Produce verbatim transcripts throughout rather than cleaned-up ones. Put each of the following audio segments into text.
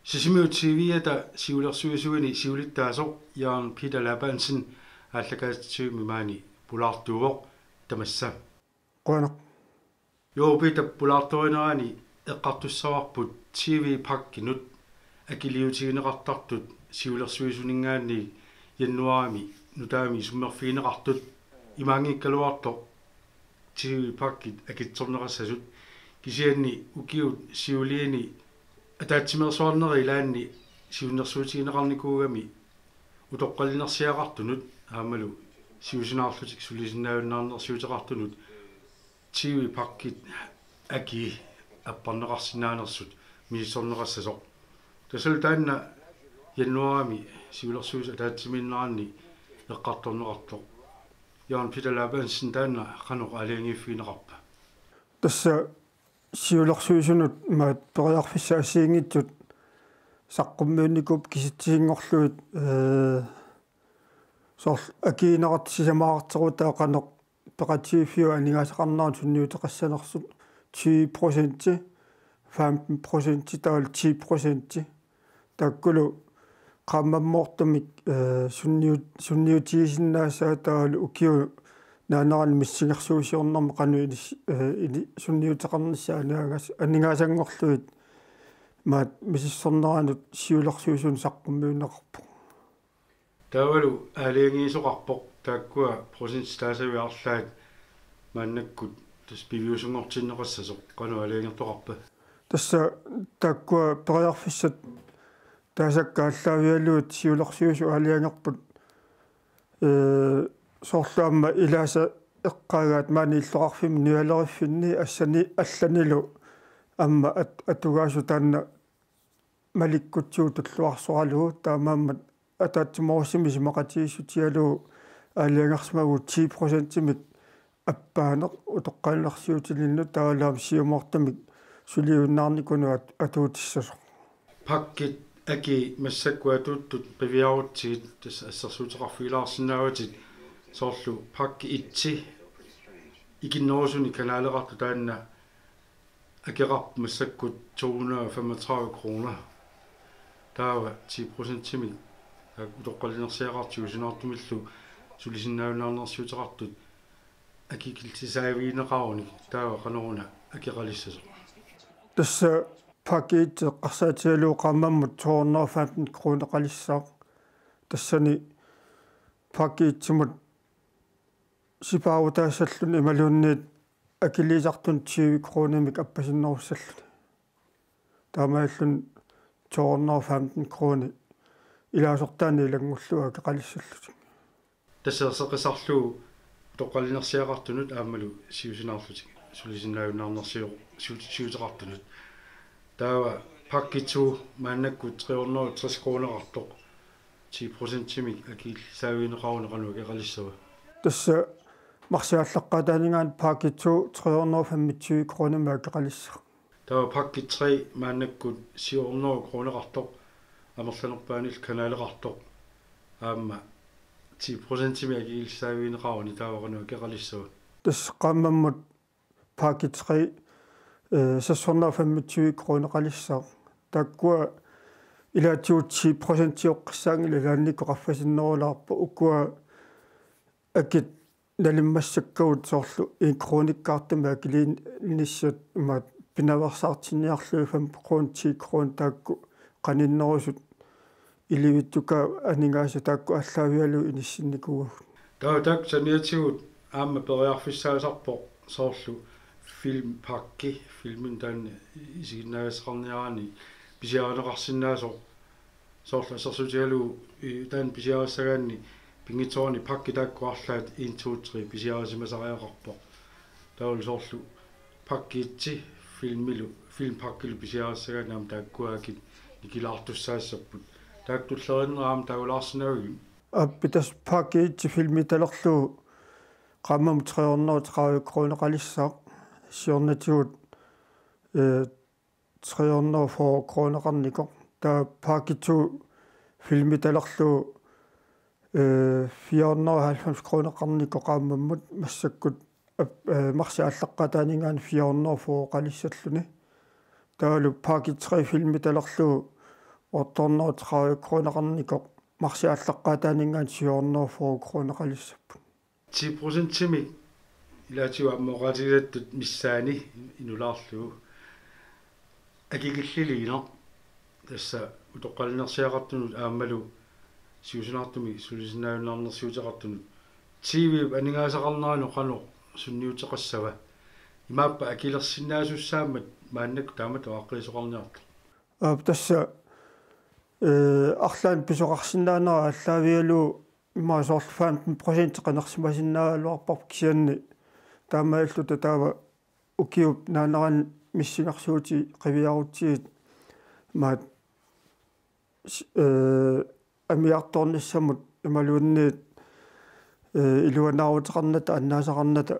Sisimiut T V-ata siulersuisuini siulittaasoq Jørgen Peter Labansen aallakaatitsivimmi maani pulaartuuvoq. Tamassa. Qujanaq. Jørgen Peter, pulaartorinerani eqqartussavarput T V-pakkinut akiliutigineqartartut siulersuisuninngaanniit januaarimi nutaamik isummerfigineqartut. Imaanngikkaluartoq T V-pakkit akitsorneqassasut, kisianni ukiut siuliini ataatsimeersuarneri ilaanni siunnersuutigineqarnikuugami utoqqalinersiaqartunut aammalu siusinaarlutik sulisinnaajunnaarnersiuteqartunut T V-pakkit akii apparneqarsinnaanersut misissorneqassasoq. Tassalu taanna januaarimi siulersuisut ataatsimiinneranni eqqartorneqartoq. Jørgen Peter Labansen, taanna qanoq aalajangiiffigineqarpa? Tassa siulersuisunut maat periarfissat assigiinngitsut saqqummiunnikuupput kisitsisinngorlugit, ee, soorlu akiinerartut sisamaararteruttaat qanoq peqatigiiffiup aningaasaqarnerani sunniuteqassanersut tyve procenti, femten procenti taavalu ti procenti. Taakkulu qaammammoortumik, ee, sunniut-, sunniutigisinnaassaat taavalu ukiup naanerani missingersuusiornermi qanoq inis-, ee, ini-, sunniuteqarnissaat aningaas-, aningaasanngorlugit maat misissorneranut siulersuisunut saqqummiunneqarpoq. Taavalu aalajangiisoqarpoq taakkua procentit taasavit arlaat maannakkut tassa piviusunngortinneqassasoq, qanoq aalajangertoqarpa? Tassa taakkua periarfissat taasakka aallaavigalugit siulersuisut aalajangerput, ee, soorlu aamma ilaasa eqqaagaat maani illoqarfimmi nujaleriffinni assani allanilu aamma at-, atugaasut taanna malikkutsigu tulluarsoralugu, taamaammat ataatsimoorussamik isumaqatigiissutigalugu aalajangersimavugut ti procentimik appaaneq utoqqalinersiutilinnut taavalu aamma siumoortumik suliunnaarnikunut at-, atuutissasoq. Pakkit akii massakkut atuuttut qiviarutsigit tassa assersuuteqarfigilaarsinnaavatit, soorlu pakki et ikinnerusuni kanaleqartoq taanna akeqarpoq massakkut to hundrede og femogtredive kroner. Taava ti procentimik, taakku utoqqalinersiaqartut siusinaartumillu sulisinnaajunnaarnersiuteqartut akikillisaavigineqarunik, taava qanoruna akeqalissasoq? Tassa pakki et eqqarsaatigalugu qaammammut to hundrede og femten kroneqalissaaq. Tassani pakki etimut sipaarutaassalluni imaluunniit akiliisartuni tyve kronemik appasinnerussalluni. Taamaalilluni to hundrede og femten kroner ilaasortaani ilanngullugu akeqalissallutik. Tassa erseqqissarlugu utoqqalinersiaqartunut aammalu siusinaarlutik sulisinnaajunnaarnersiu-, siu-, siuteqartunut. Taava pakki to maannakkut tre hundrede og tres kroneqartoq. Ti procentimik akikillisaavigineqarunik qanoq akeqalissava? Tassa marsi aallaqqaataaninngaanniit pakki to tre hundrede og femogtyve kronemik akeqalissaaq. Taava pakki tre maannakkut syv hundrede kroneqartoq, amerlanerpaanillu kanaleqartoq, aamma ti procentimik akikillisaavigineqaruni, taava qanoq akeqalissava? Tassa qaammammut pakki tre, ee, seks hundrede og femogtyve kroneqalissaaq. Taakkua ilaatigut ti procentioqqissaanngillat, ilaannikkut qaffasinnerulaarpoq. Ukua akit nalimmassakkagut soorlu en kronikkaartumik akiliinnissat imaat pinaveersaartinniarlugit fem kroner, ti kroner taakku qaninnerusut ilivitsukaat aningaasat taakku aallaavigalugit inissinnikuuagut. Taava taakku saniatigut aamma periarfissaasarpoq soorlu filmpakki, filmimik taanna isiginnaassaqarniaraanni pisiarineqarsinnaasoq. Soorlu assersuutigalugu, i-, taanna pisiarissagaanni pinngitsoorani pakki taakku arlaat en, to, tre pisiarisimasariaqarpoq. Taavalu soorlu pakki et filmilu, filmpakkilu pisiarissagaanni aamma taakkua akit nikilaartussaassapput. Taakku tulleriinneri aamma taagulaarsinnaavigit? Aappi, tassa pakki et filmitalerlugu qaammammut tre hundrede og tredive kroneqalissaaq. Siornatigut, ee, tre hundrede og fyrre kroneqarnikoq. Taava pakki to filmitalerlugu, ee, fire hundrede og halvfems kroneqarnikoq qaammammut, massakkut ap-, ee, marsi aallaqqaataaninngaanniit fire hundrede og fyrreqalissalluni. Taavalu pakki tre filmitalerlugu otte hundrede og tredive kroneqarnikoq marsip aallaqqaataaninngaanniit syv hundrede og fyrre kroneqalissapput. Ti procentimik ilaatigut ammut oqaatigisattut missaani inulaarlugu akikilliliineq, tassa utoqqalinersiaqartunut aammalu siusinaartumik sulisinnaajunnaarnersiuteqartunut, T V-p aningaasaqarneranut qanoq sunniuteqassava? Imaappa akilersinnaasussaammat maannakkut taamatut aaqqiisoqarniartoq? Aap, tassa, ee, arlaannik pisoqarsinnaanera aallaavigalugu immaqa soorlu femten procent qinersimasinnaagaluarparput, kisianni taamaalilluta taava ukiup naanerani missingersuutit qiviarutsigit maat s-, ee, amigartoornissamut imaluunniit, ee, iluanaaruteqarnata, annaasaqarnata,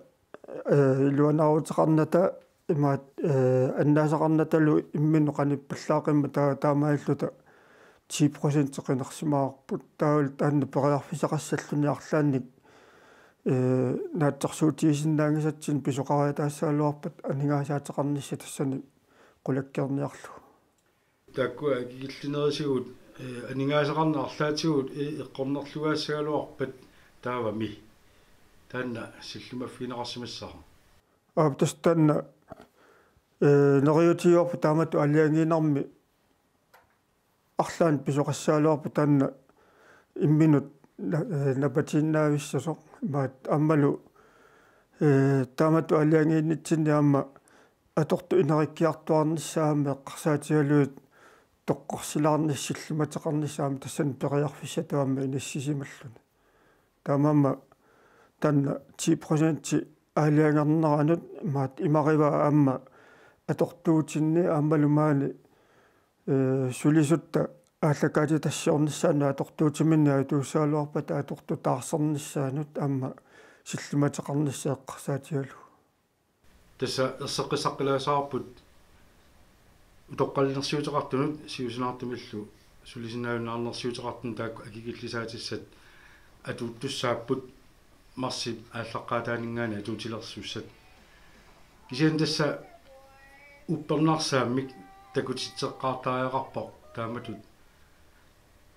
ee, iluanaaruteqarnata imaat, ee, annaasaqarnatalu imminnut qanippallaaqimmat taa-, taamaalilluta ti procent qinersimavarput. Taavalu taanna periarfissaqassalluni arlaannik, ee, naatsorsuutigisinnaanngisatsinnut pisoqariataassagaluarpat aningaasaateqarnissaq tassani qulakkeerniarlugu. Taakku akikillinerisigut, ee, aningaasaqarneq arlaatigut, ee, eqqornerlugaassagaluarpat taavami? Taanna sillimaffigineqarsimassaqaaq. Aap, tassa taanna, ee, neriuutigaarput taamatut aalajangiinermi arlaannik pisoqassagaluarpat taanna imminut na-, ee, napatiinnaavissasoq. Imaat aammalu, ee, taamatut aalajangiinnitsinni aamma atortut ineriartornissaat aamma eqqarsaatigalugit toqqorsilaarnissaq sillimateqarnissaa aamma tassani periarfissatut aamma inissisimalluni. Taamaammat taanna ti procent aalajangerneranut imaat imarivaa aamma atortuutinni aammalu maani, ee, sulisutta aallakaatitassiornissaannut atortuutiminnik atuussagaluarpata atortut taarsernissaannut aamma sillimateqarnissaq eqqarsaatigalugu. Tassa erseqqissaqqilaassavarput utoqqalinersiuteqartunut siusinaartumillu sulisinnaajunnaarnersiuteqartunut taakku akikillisaatissat atuuttussaapput marsip aallaqqaataaninngaanniit atuutilersussat. Kisianni tassa uppernarsaammik takutitseqqaartariaqarpoq taamatut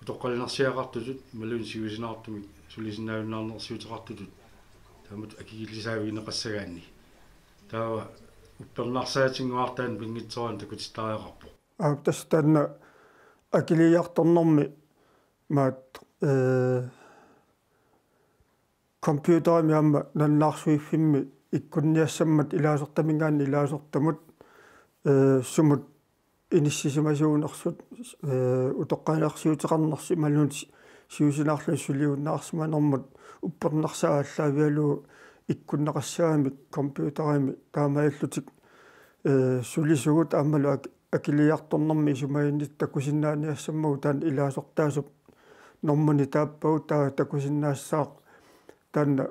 utoqqalinersiaqartutut imaluunniit siusinaartumik sulisinnaajunnaarnersiuteqartutut taamatut akikillisaavigineqassagaanni. Taava uppernarsaatinngorartaani pinngitsoorani takutittariaqarpoq. Aap, tassa taanna akiliiartornermi maat, ee, computerimi aamma nalunaarsuiffimmi ikkunniassammat ilaasortaminngaanniit ilaasortamut, ee, sumut inissisimasuunersut, ee, utoqqalinersiuteqarnersi imaluunniit si-, siusinaarluni suliunnaarsimanermut uppernarsaat aallaavigalugu ikkunneqassaagamik computerimi taamaalillutik, ee, sulisugut aammalu ak-, akiliiartornermi isumaginnittut takusinnaaniassammagu taanna ilaasortaasup normuni taappagu taava takusinnaassaaq taanna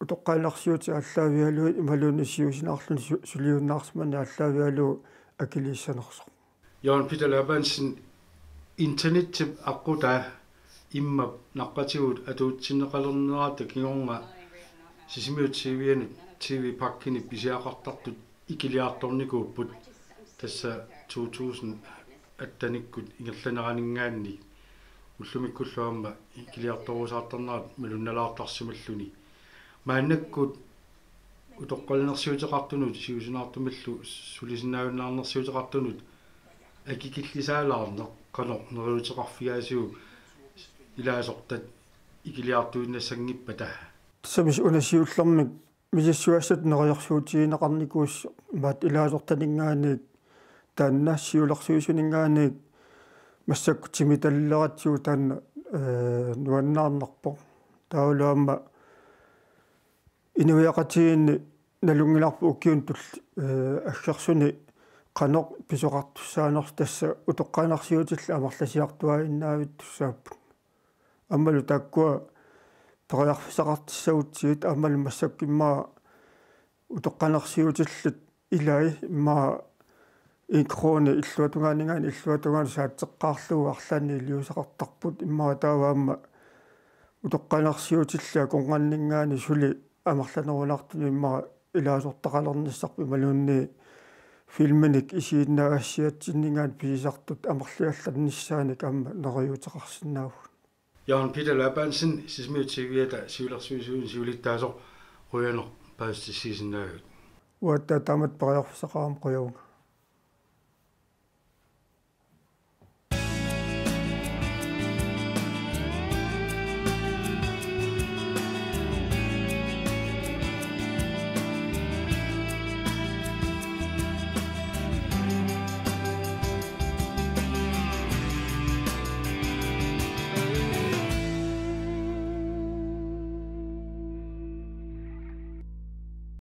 utoqqalinersiutit aallaavigalugit imaluunniit siusinaarluni su-, suliunnaarsimaneq aallaavigalugu akiliissanersoq. Jørgen Peter Labansen, internettip aqqutaa immap naqqatigut atuutsinneqalernerata kingorna Sisimiut T V-anut T V-pakkinit pisiaqartartut ikiliartornikuupput, tassa to tusind attenikkut ingerlaneraninngaanniit ullumikkullu aamma ikiliartorusaartarnerat malunnalaartarsimalluni. Maannakkut utoqqalinersiuteqartunut siusinaartumillu sulisinnaajunnaarnersiuteqartunut akikillisaalaarneq qanoq neriuuteqarfigaasiuk ilaasortat ikiliartuinnassanngippata? Tassami una siullermik misissugassatut neriorsuutigineqarnikuusoq imaattoq ilaasortaninngaanniit taanna siulersuisuninngaanniit massakkut timitalerleratsigu taanna, ee, nuannaarnarpoq. Taavalu aamma inuiaqatigiinni nalunngilarput ukiuni tulli-, ee, aggersuni qanoq pisoqartussaanersoq, tassa utoqqalinersiutillit amerlasiartuaannavittussaapput. Aammalu taakkua periarfissaqartissagutsigit aammalu massakkut immaqa utoqqalinersiutillit ilai immaqa en krone illuatungaaninngaanniit illuatungaanut saatseqqaarlugu arlaannik iliuuseqartarput, immaqa taava aamma utoqqalinersiutillit akornanninngaanniit suli amerlanerulaartunut immaqa ilaasortaqalernissarput imaluunniit Filminik isiginnaagassiatsinninngaanniit pisisartut amerliarnissaanik aamma neriuuteqarsinnaavugut. Jørgen Peter Labansen, Sisimiut T V-ata siulersuisuinit siulittaasoq, qujanaq paasissutissinnaagatsigit. Uagut taamatut periarfissaqarama, qujavunga.